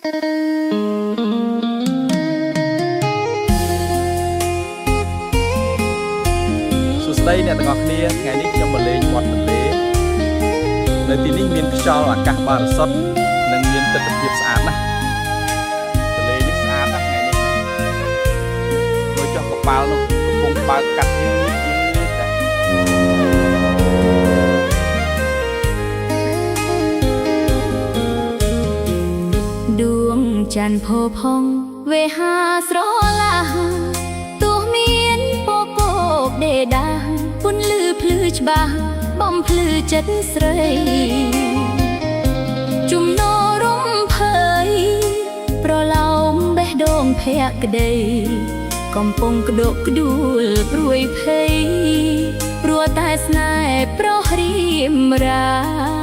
សួស្តីអ្នកទាំងអស់គ្នាថ្ងៃនេះខ្ញុំមកលេងមាត់ទន្លេនៅទីនេះមានខ្យល់អាកាសបរិសុទ្ធនិងមានទិដ្ឋភាពស្អាតណាស់ទន្លេនេះស្អាតណាស់ថ្ងៃនេះមើលចុះកប៉ាល់នោះកំពុងបើកកាត់យឺតយឺតតែ ដួងច័ន្ទផោផង់វេហាស្រឡាទោះមានពពកដេដាពុនលឺភ្លឺច្បាស់បំភ្លឺចិត្តស្រី ជំនោរំភើយប្រឡោមបេះដូងភក្តី កំពុងក្តុកក្ដួលព្រួយភ័យព្រោះតែស្នេហ៍ប្រុសរៀមរា